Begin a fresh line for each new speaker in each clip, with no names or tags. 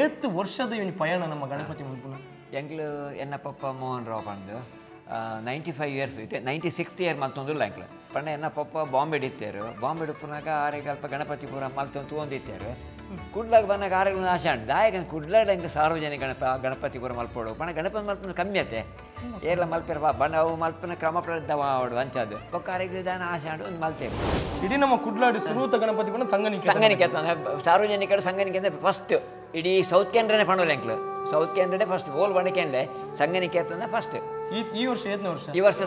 ಏತ್ ವರ್ಷದ ಈ ಒಂಜಿ ಪಯಣ ನಮ್ಮ ಗಣಪತಿ ಮನ್ಪುನ?
ಎಂಕ್ಲು ಎನ್ನ ಪಪ್ಪ ಮೋಹನ್ ರಾವ್ ಪಂದು 95 ಇಯರ್ಸ್ ಇತ್ತೆ, 96th year ಮಲ್ತೊಂದುಲ್ಲ ಎಂಕ್ಲು. ಪಂಡ ಎನ್ನ ಪಪ್ಪ ಬಾಂಬೆಡ್ ಇತ್ತೇರು. ಬಾಂಬೆಡ್ ಉಪ್ಪುನಾಗ ಆರೆಗ್ ಅಲ್ಪ ಗಣಪತಿ ಪೂರ ಮಲ್ತೊಂದು ತೂವೊಂದಿತ್ತೇರು. ಕುಡ್ಲಾಗ ಬಂದಾಗ ಆರೆಗ್ ಒಂದು ಆಶೆ ಉಂಡು, ದಾಯೆಗ್ ಕುಡ್ಲಾಡ್ ಎಂಕ್ ಸಾರ್ವಜನಿಕ ಗಣಪತಿ ಪೂರ ಮಲ್ಪೊಡು ಪಂಡ, ಗಣಪತಿ ಮಲ್ಪುನ ಕಮ್ಮಿ ಅತ್ತೆ, ಏರ್ಲ ಮಲ್ಪೆರ್ ಬಾ ಬಣ್ಣ ಅವು ಮಲ್ಪುನ ಕ್ರಮ ಪ್ರಬದ್ಧ ಆವಡು ಅಂಚಾದ್. ಬೊಕ್ಕ ಆರೆಗ್ ದಾನ ಆಶೆ ಉಂಡು, ಒಂದು ಮಲ್ತೇರು.
ಇಡೀ ನಮ್ಮ ಕುಡ್ಲಾಡಿ ಸುರೂತ ಗಣಪತಿ ಪಂಡ ಸಂಗನಿಕೇತನ.
ಸಂಗನಿಕೇತನ, ಸಾರ್ವಜನಿಕರು ಸಂಗನಿಕೇತನ ಫಸ್ಟ್. ಇಡೀ ಸೌತ್ ಕೇಂದ್ರನೇ ಪಣೋಲಿ ಎಂಕ್ಲು, ಸೌತ್ ಕೇಂದ್ರನೇ ಫಸ್ಟ್. ಓಲ್ ಬಂಡಕೇಂಡ್ಲೆ ಸಂಗನಿಕೇತನ ಫಸ್ಟ್.
ಈ ಈ ವರ್ಷ ಏತ್ನೇ ವರ್ಷ?
ಈ ವರ್ಷ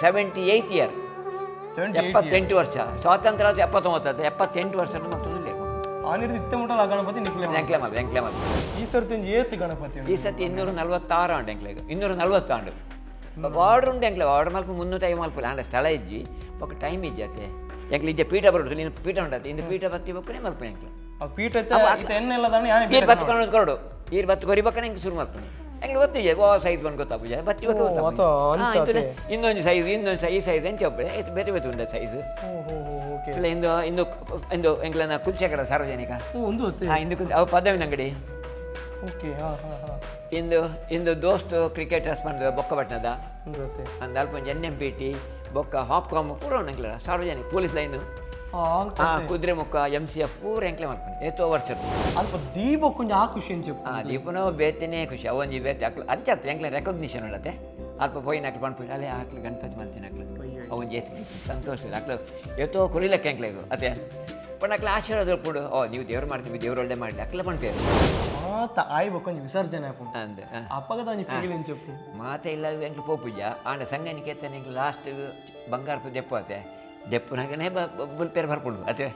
78th year.
78.
78 ವರ್ಷ. ಸ್ವಾತಂತ್ರ್ಯ ಆದ 79 ಆಯ್ತು, 78 ವರ್ಷ ಮತ್ತೊಂದು.
ಆನಿರ್ದು ಇತ್ತೆ ಮುಟ್ಟಲ ಆ ಗಣಪತಿ ನಿಕ್ಲೆ.
ಎಂಕ್ಲೆ ಮಲ್, ಎಂಕ್ಲೆ ಮಲ್.
ಈ ಸರ್ತಿ ಒಂಜಿ ಏತ್ ಗಣಪತಿ ಉಂಡು?
ಈ ಸತಿ 246 ಆಂಡ್ ಎಂಕ್ಲೆಗ್, 240 ಆಂಡ್. ಆರ್ಡರ್ ಉಂಡು ಎಂಕ್ಲೆ, ಆರ್ಡರ್ ಮಲ್ಪ 305 ಮಲ್ಪುಲೆ. ಆಂಡ ಸ್ಥಳ ಇಜ್ಜಿ, ಬೊಕ್ಕ ಟೈಮ್ ಇಜ್ಜಿ ಅತ್ತೆ. ಎಂಕ್ಲೆ ಇಜ್ಜೆ ಪೀಠ ಬರೋಡು, ನೀನು ಪೀಠ ಉಂಡತ್ತೆ, ಇಂದು ಪೀಠ ಬತ್ತಿ ಬೊಕ್ಕನೇ ಮಲ್ಪು ಎಂಕ್ಲೆ.
ಆ ಪೀಠ ಇತ್ತೆ ಇತ್ತೆ ಎಣ್ಣೆ ಎಲ್ಲ ದಾನೆ ಯಾನೆ.
ಈರ್ ಬತ್ತು ಕೊಡೋದು ಕೊರಡು, ಈರ್ ಬತ್ತು ಕೊರಿ ಬೊಕ್ಕನೆ ಎಂಕ್ ಶುರು ಮಲ್ಪುನಿ. ಎಂಕ್ಲೆ ಗೊತ್ತಿದೆ, ಓ ಸೈಜ್ ಬಂದು ಗೊತ್ತಾಪುಜ, ಬತ್ತಿ ಬೊಕ್ಕ ಗೊತ್ತಾಪುಜಿ. ಇನ್ನೊಂದು ಸೈಜ್, ಇನ್ನೊಂದು ಸೈ ಈ ಸೈಜ್ ಎಂಚ ಒಪ್ಪೆ, ಬೇತೆ ಬೇತೆ ಉಂಡ ಸೈಜ್.
ಓಕೆ.
ಇಲ್ಲ, ಇಂದು ಇಂದು ಇಂದು ಎಂಕ್ಲೆನ ಕುಲ್ಚೇಕರ ಸಾರ್ವಜನಿಕ.
ಓ, ಒಂದು ಹೊತ್ತೆ.
ಹಾ, ಇಂದು ಅವು ಪದವಿನ ಅಂಗಡಿ.
ಓಕೆ, ಹಾ ಹಾ ಹಾ.
ಇಂದು ಇಂದು ದೋಸ್ತ್ ಕ್ರಿಕೆಟರ್ಸ್ ಬಂದು ಬೊಕ್ಕಪಟ್ಟಣದ.
ಒಂದು ಹೊತ್ತೆ.
ಅಂದ್ ಅಲ್ಪ ಒಂಜಿ ಎನ್ ಎಂ ಪಿ ಟಿ ಬೊಕ್ಕ ಹಾಪ್ಕಾಮ್ ಪೂರ ಉಂಡು ಎಂಕ್ಲೆನ ಸಾರ್ವಜನಿಕ, ಪೊಲೀಸ್ ಲೈನ್.
ಹಾ.
ಕುದುರೆಮುಖ, ಎಂ ಸಿ ಎಫ್ ಪೂರ ಎಂಕ್ಲೆ ಮಲ್ಪುನಿ ಏತೋ ವರ್ಷ.
ಅಲ್ಪ ದೀಪಕ್ಕೊಂಜಿ ಆ ಖುಷಿ ಅಂಚೆಪ್ಪು.
ಆ ದೀಪನ ಬೇತೆನೇ ಖುಷಿ, ಅವೊಂಜಿ ಬೇತೆ. ಅಕ್ಲು ಅಂಚತ್ ಎಂಕ್ಲೆ ರೆಕಗ್ನಿಷನ್ ಉಂಡತೆ. ಅಲ್ಪ ಪೋಯಿನ ಅಕ್ಲು ಪನ್ಪುನಿ, ಅಲ್ಲೇ ಆಕ್ಲು ಗಣಪತಿ ಮಲ್ತಿನ ಅಕ್ಲು. ಅವೊಂಜಿ ಏತ್ ಸಂತೋಷ ಅಕ್ಲು, ಏತೋ ಕುರಿಲೆಕ್ಕ ಎಂಕ್ಲೆಗ್ ಅತೆ. ಪಂಡ ಅಕ್ಲೆ ಆಶೀರ್ವಾದ ಉಪ್ಪುಂಡು. ಓ, ನೀವು ದೇವ್ರು ಮಾಡ್ತೀವಿ, ದೇವ್ರು ಒಳ್ಳೆ ಮಾಡಲಿ ಅಕ್ಲೆ ಪನ್ಪೇರು.
ಮಾತ ಆಯ್ ಬೊಕ್ಕೊಂಜಿ ವಿಸರ್ಜನೆ ಆಪುಂಡು.
ಅಂದ್.
ಅಪ್ಪಗದ ಒಂಜಿ ಫೀಲ್ ಎಂಚೆಪ್ಪು?
ಮಾತೆ ಇಲ್ಲ, ಎಂಕ್ಲು ಪೋಪುಜ. ಆಂಡ ಸಂಗನಿಕೇತನ ಎಂಕ್ಲು ಲಾಸ್ಟ್ ಬಂಗಾರపు ದೆಪ್ಪು ಅತೆ. ದೆಪ್ಪುನಾಗನೇ ಬುಲ್ಪೇರು ಬರ್ಪುಂಡು ಅತೆ.